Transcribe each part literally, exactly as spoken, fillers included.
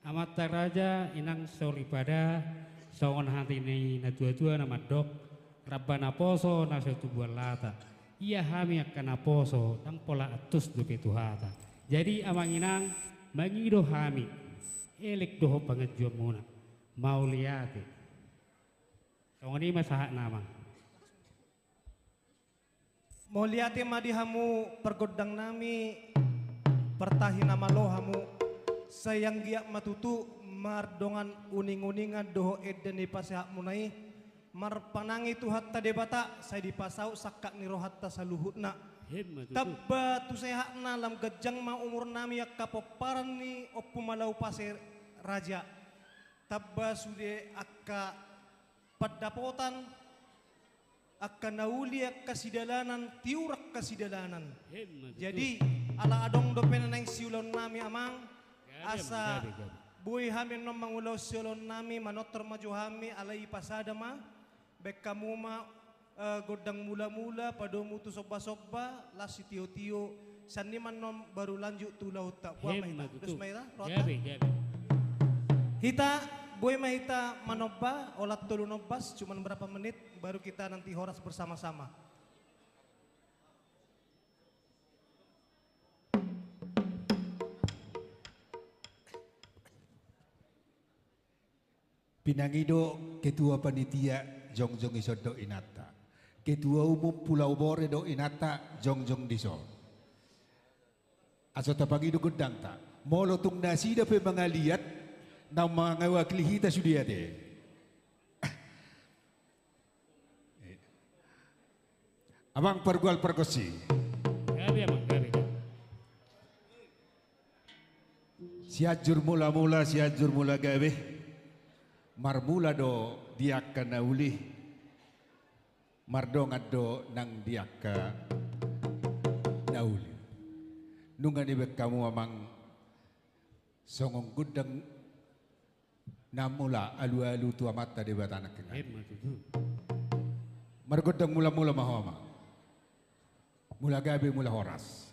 Amanta raja, inang soripada, songon hata ni natuatua na mandok, ramba naposo na so tubuan lata. Ia hami angka naposo, ndang pola antus dope tu hata. Jadi amang inang, mangido hami, elek dohot pangunjuanmuna. Mauliate. Songon i ma sahatna amang. Mauliate ma di hamu pargondangnami, partahi na malo hamu, sai anggiat ma tutu mardongan uninguningan dohot ende ni pasehatmuna i, marpanangi Tuhanta Debata, sai dipasaut sangkap ni rohanta saluhutna. Emma tutu. Tamba tu sehatna, lam ganjang ma umurnami angka pomparan ni Ompu Malau Pase Raja. Tamba sude angka pandapotan, angka na uli angka sidalanan, tiur angka sidalanan. Emma tutu. Jadi, ala adong dope na naeng siulaonnami amang, gabe, asa gabe, gabe. Boi hami annon mangulahon siulaonnami, manortor ma jo hami, alai pasada ma, baen hamu ma, eh, gondang mulamula, padomu tu sombasomba, laos sitiotio, sian i ma annon baru lanjut tu ulaonta. Boha ma hita? Emma tutu. Dos ma hita, rohanta? Gabe, gabe. Hita, boi ma hita manomba, holan tolu ombas, cuman berapa menit, baru kita nanti horas bersama-sama. Pinangido ketua panitia, jongjong dison do inanta. Ketua umum Pulau Bore do inanta, jongjong dison. Asa tapangido gondangta. Molo tung nasida pe mangaliat, na mangawakili hita sude ate. Amang pargual pargonsi. Gabe, amang, gabe, gabe. Sianjur mulamula, Sianjur Mulagabe. Marmula do di angka na uli. Mardongan do nang di angka na uli. Nunga dibaen hamu amang songon gondang na mula alualu tu Amanta Debata nangkiningan. Emma tutu. Margondang mulamula ma ho amang. Mula gabe mula horas.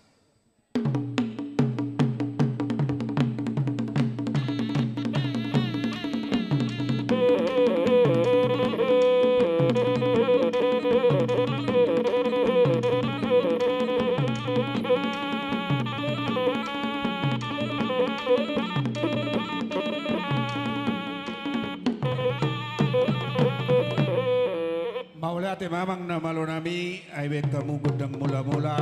Mauliate ma amang na malo nami, ai baen hamu gondang mulamula,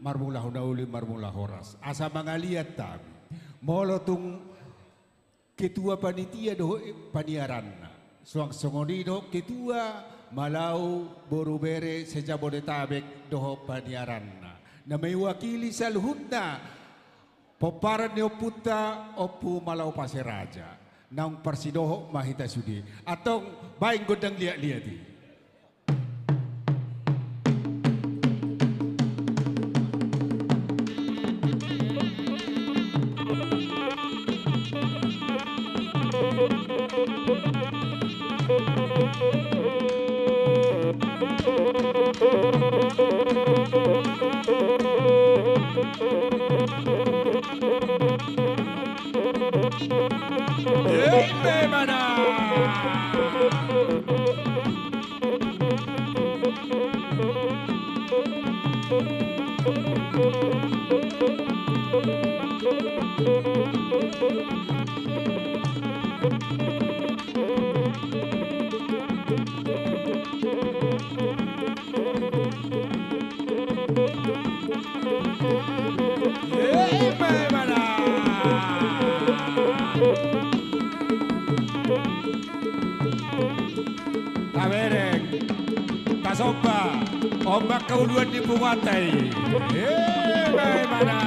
marmula hu na uli, marmula horas. Asa mangaliat hami. Molo tung ketua panitia dohot paniaranna. Suang songon i dohot ketua Malau Boru Bere se-Jabodetabek dohot paniaranna. Na mewakili saluhutna Pomparan ni ompunta, Ompu Malao Pasiraja. Naung parsidohot ma hita sude. Antong baen gondang liat-liat i. Emma mana. Emma mana. Tabereng, tasomba, ombak kauluan ni punguanta i. Emma mana.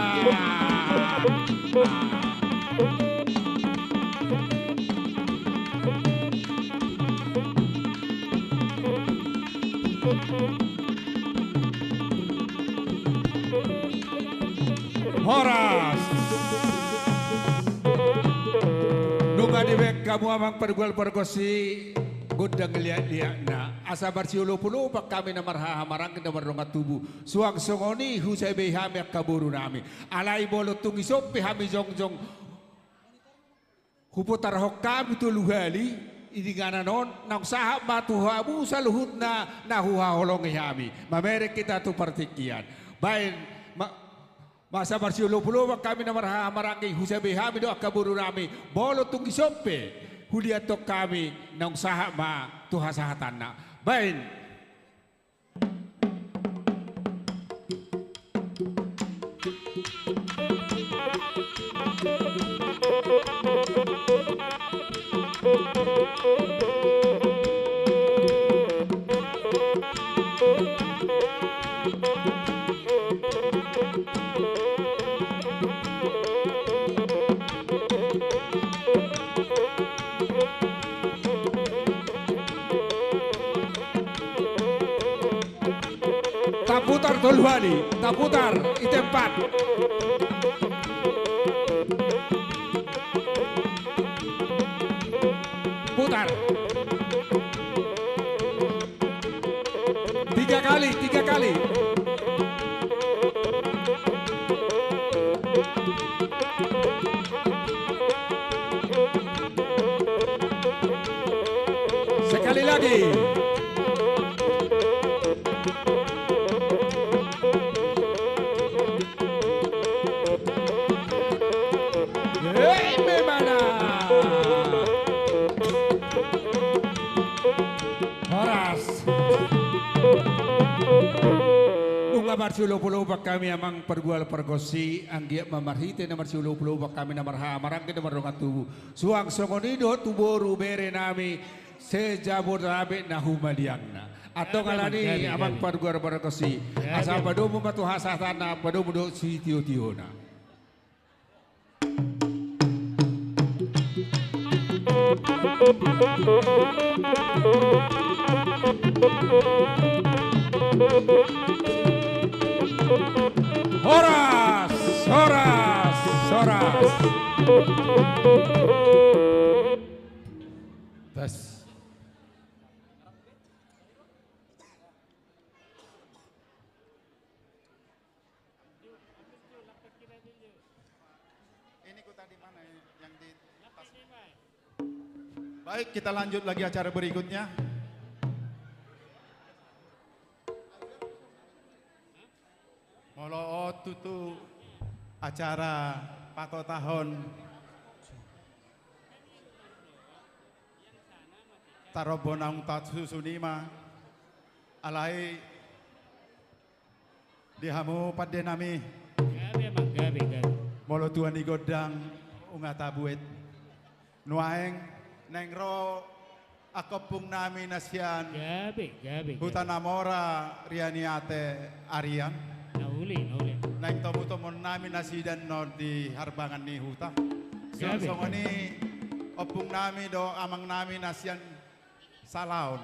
Horas. Nunga dibaen hamu amang pargual pargonsi gondang liat-liatna. Asa marsiolop-olopan hami na marhaha maranggi na mardongan tubu. Suang songon i husabai hami angka boru nami. Alai molo tung ison pe hami jongjong, huputarhon hami tolu hali di inganan on, naung sahat ma tu hamu saluhutna na huhaholongi hami. Mamereng hita tu partingkian. Baen ma, asa marsiolop-olopan hami na marhaha maranggi, husabai hami do angka boru nami, molo tung ison pe huliathon hami, naung sahat ma tu hasahatanna. Baen. Taputar tolu hali, taputar di tempat. Putar. Tiga kali, tiga kali. Sekali lagi. Hei, memana. Horas. Nunga marsiolop-olopan hami amang pargual pargonsi, anggiat ma marhite na marsiolop-olopan hami na marhaha maranggi na mardongan tubu. Suang songon i dohot tu boru bere nami se-Jabodetabek na humaliangna. Antong alani i amang pargual pargonsi, asa padomu ma tu hasahatanna, padomu dohot sitio-tiona. Horas, horas, horas. Tes. Ini ku tadi mana ya, yang di tas? Baik, kita lanjut lagi acara berikutnya. Molo on tutu acara patotahon tarombo naung tasusun i ma, alai di hamu pande nami. Gabe, amang, gabe, gabe. Molo tua ni gondang nunga tabuat. Nuaeng naeng ro angka ompung nami na sian, gabe, gabe, gabe, Huta Namora, Rianiate, Arian. Na uli, na uli. Naeng tomutomuon nami nasida annon di harbangan ni huta. Gabe. Songon i ompung nami dohot amang nami na sian Salaon.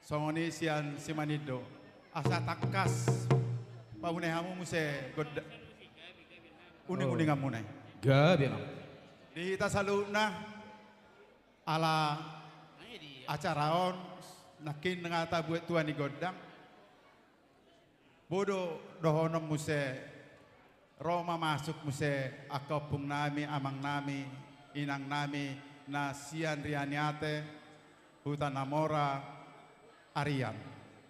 Songon i sian Simanindo. Asa tangkas paune hamu muse gondang. Uninguningan muna i. Gabe ma. Di hita saluhutna ala acara on nangkin nga tabuat tua ni gondang. Boi do dohonon muse, ro ma masuk muse angka ompung nami, amang nami, inang nami, na sian Rianiate, Huta Namora, Arian.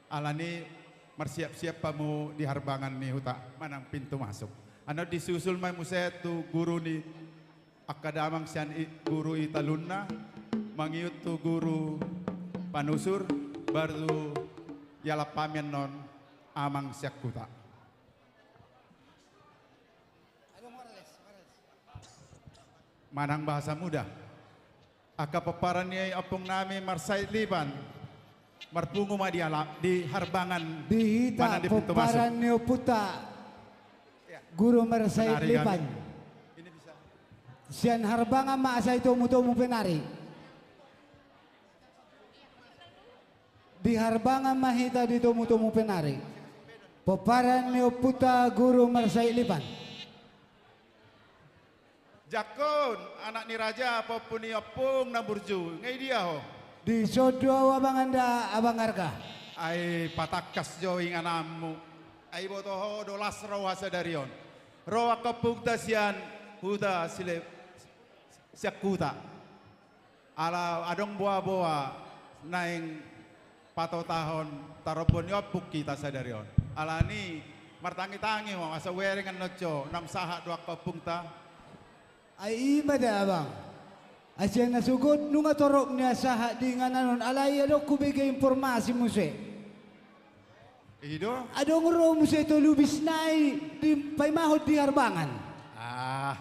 Alani marsiap-siap hamu di harbangan ni huta manang pintu masuk. Annon disusul ma muse tu guru ni angka damang sian i, guru i taluna, mangihut tu guru panusur, baru ialap hami annon amang sian huta. Manang bahasa muda. Angka pomparan ni ompung nami Marsait Lipan. Marpungu ma di ala, di harbangan. Di hita manang di pintu masuk. Pomparan ni ompunta. Ya. Guru Marsait Lipan. Penari kami. Ini bisa. Sian harbangan ma asa ditomutomu penari. Di harbangan ma hita ditomutomu penari. Pomparan ni ompunta Guru Marsait Lipan. Jakun, anak ni raja, pahompu ni ompung na burju, nga i dia ho? Dison do au abanganda, abang arga. Ai patangkas jo ingananmu. Ai boto ho do las roha sadari on. Ro angka ompungta sian huta sile, sian huta. Ala adong boaboa naeng patotahon tarombo ni ompung hita sadari on. Alani martangitangi ho asa hubereng annon jo naung sahat do angka ompungta. Ai i ma da abang. Ai sian na sogot nunga torop nian sahat di inganan on, alai adong hubege informasi muse. I do? Adong ro muse tolu bis nai dipaimahon di harbangan. Ah.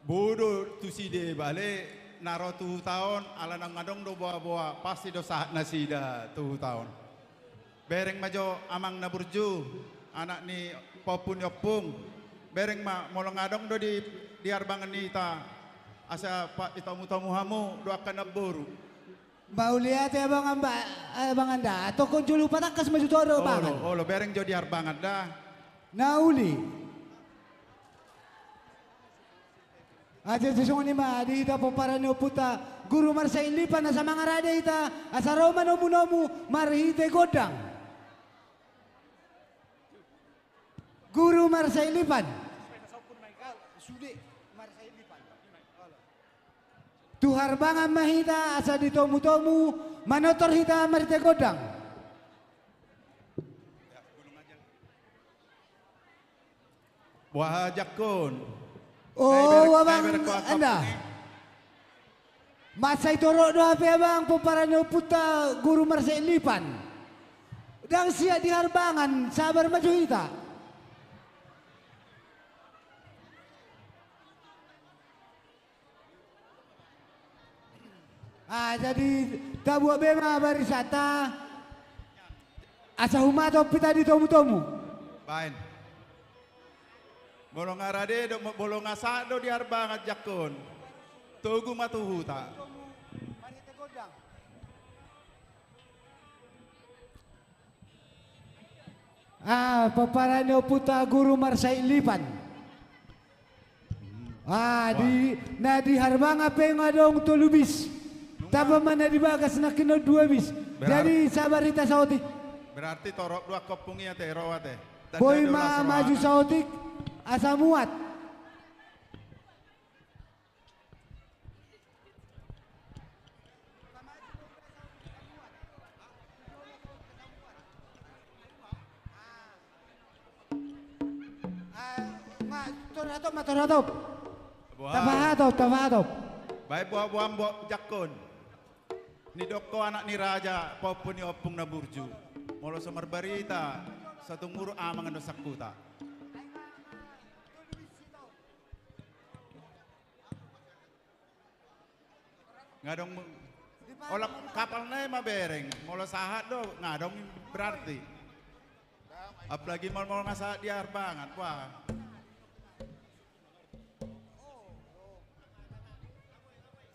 Boi do tusi deba ale na ro tu huta on, ala naung adong do boaboa, pasti do sahat nasida tu huta on. Bereng ma jo amang na burju, anak ni pahompu ni ompung. Bereng ma molo nga adong do di, di harbangan ni hita, asa pa, ditomutomu hamu dohot angka namboru. Mauliate abang amba, abanganda, tongkon jolo patangkas ma jo tu au do abang. Olo, olo, bereng jo di harbangan da. Na uli. Asa songon i ma di hita pomparan ni ompunta Guru Marsait Lipan, asa mangarade hita, asa ro ma nomunomu marhite gondang. Guru Marsait Lipan. Sude Marsait Lipan. Tu harbangan ma hita asa ditomutomu manortor hita marhite gondang. Boha jakun? O, abang anda. Mansai torop do hape abang pomparan ni ompunta Guru Marsait Lipan. Ndang siat di harbangan, sabar ma jo hita. Ah, jadi tabuat be ma barisanta asa humatop hita ditomutomu. Baen. Molo nga rade do, molo nga sahat do di harbangan jakun, togu ma tu huta. Ah, pomparan ni ompunta Guru Marsait Lipan. Ah, di, na di harbangan pe nga adong tolu bis. Tamba ma na di bagas nangkin on dua bis. Jadi sabar hita saotik. Berarti torop do angka ompung i ate, ro ate. Boi ma maju saotik asa muat. Ah, ma, tor hatop ma, tor hatop. Tapahatop, tapahatop. Baen boaboam jakun. Nidok ho anak ni raja, pahompu ni ompung na burju. Molo so marbarita, satumuruk amang do sahuta. Nga adong, olat kapal nai ma bereng, molo sahat do nga adong berarti. Apalagi molo, molo nga sahat di arbangan, wah.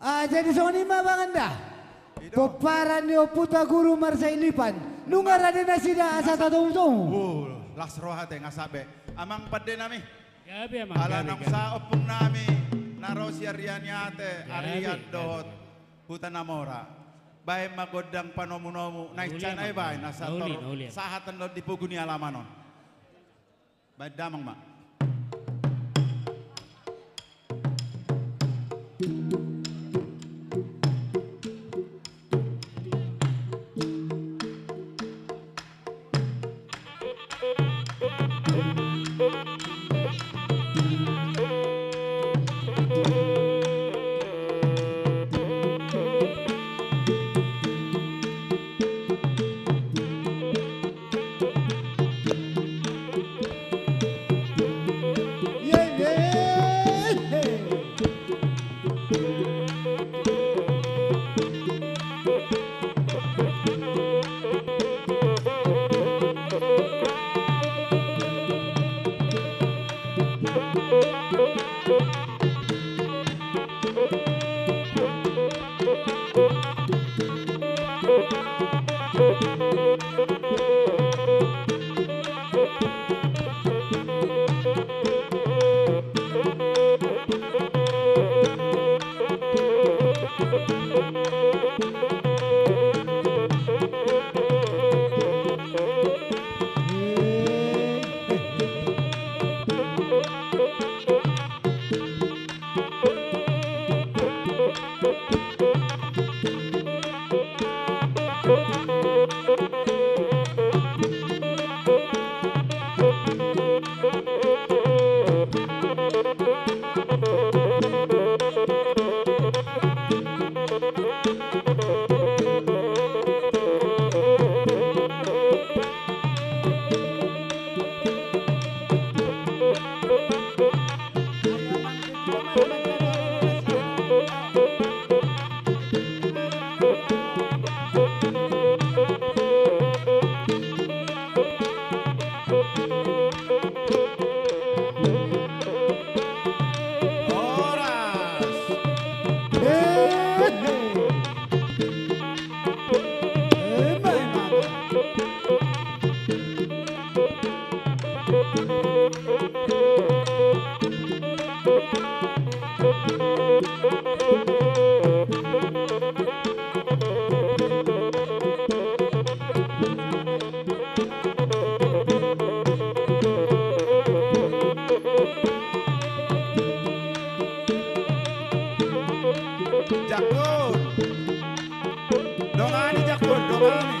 Ah, jadi songon i ma, Amang, da. I do. Pomparan ni ompunta Guru Marsailipan. Nunga rade nasida asa tatomu-tomu. Uh, las roha te nga sahat be. Amang pande nami. Gabe, Amang, gabe, gabe. Ala naung sahat ompung nami na ro sian Rianiate, gabe, Arian, gabe, dohot Huta Namora. Baen ma gondang panomu-nomu, na insana i baen, na sahat, na uli, na uli, sahat on di pogu ni alaman on. Baen damang ma. Jakun. Dongani, Jakun, dongani.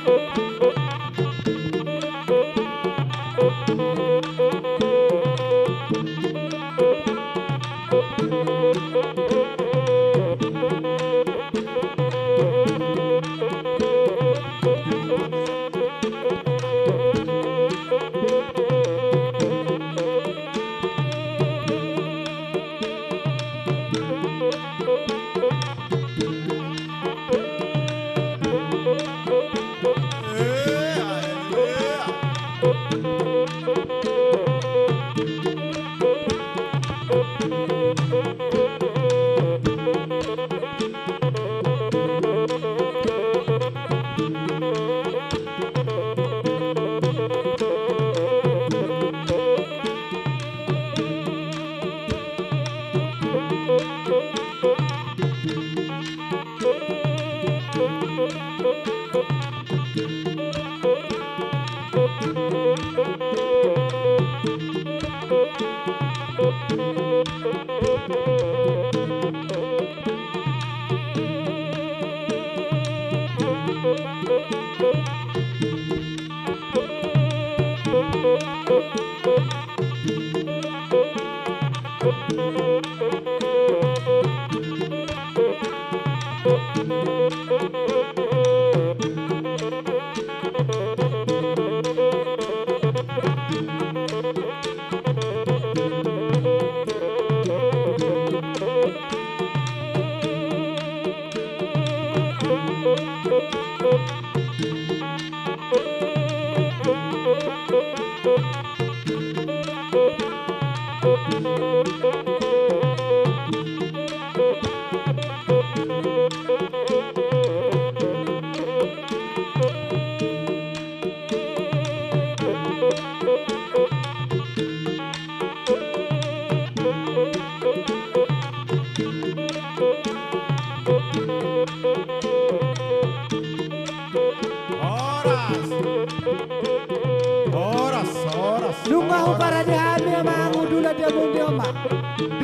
Pomparan ni hami amang hundul, di hamu ni oma.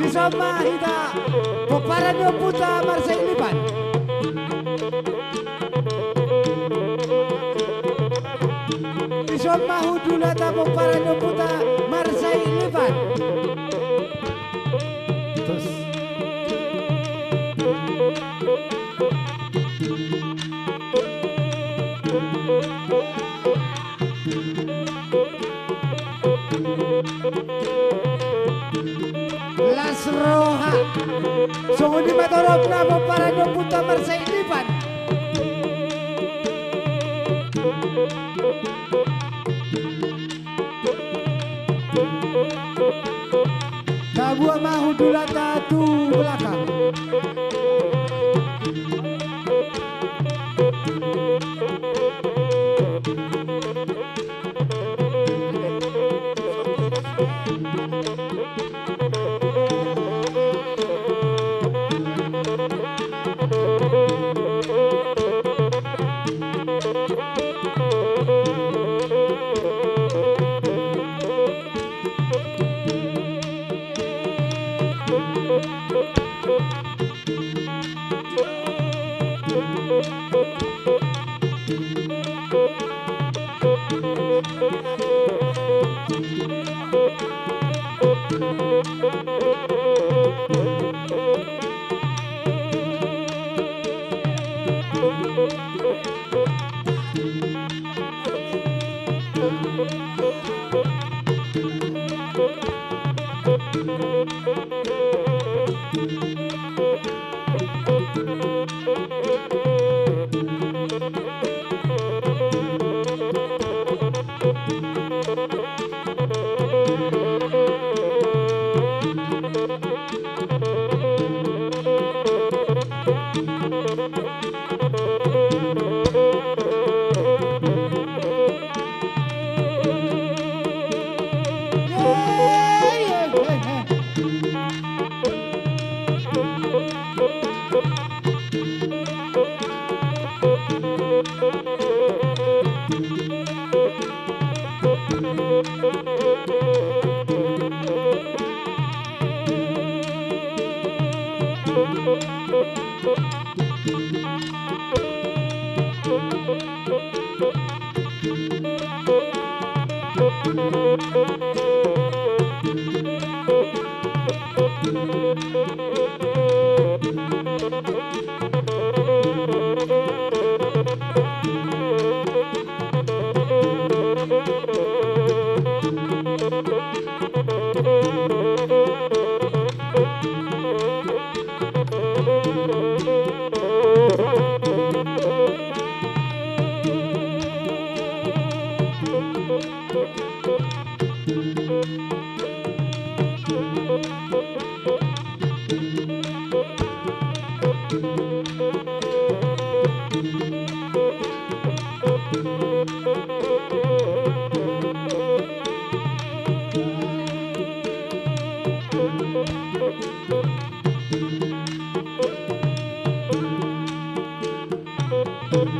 Dison ma hita pomparan ni ompunta Marsai Lipan. Dison ma hundul hita pomparan ni ompunta Marsai Lipan. Terus. Las roha. Songon i ma torop na pomparan ni ompunta Marsai Lipan. Tabuat ma hundulanta tu belakang.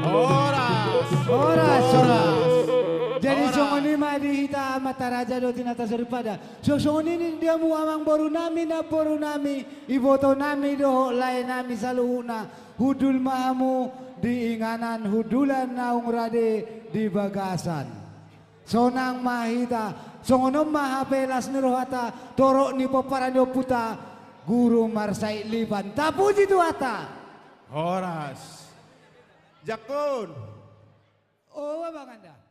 Horas. Horas, horas. Jadi songon i ma di hita amanta raja dohot inanta soripada. So songon i ninna hamu amangboru nami, namboru nami, iboto nami dohot lae nami saluhutna, hundul ma hamu di inganan hundulan naung rade di bagasan. Sonang ma hita, songon on ma hape las ni rohanta, torop ni pomparan ni ompunta Guru Marsai Lipan. Tapuji Tuhanta. Horas. Jakun. O, abanganda.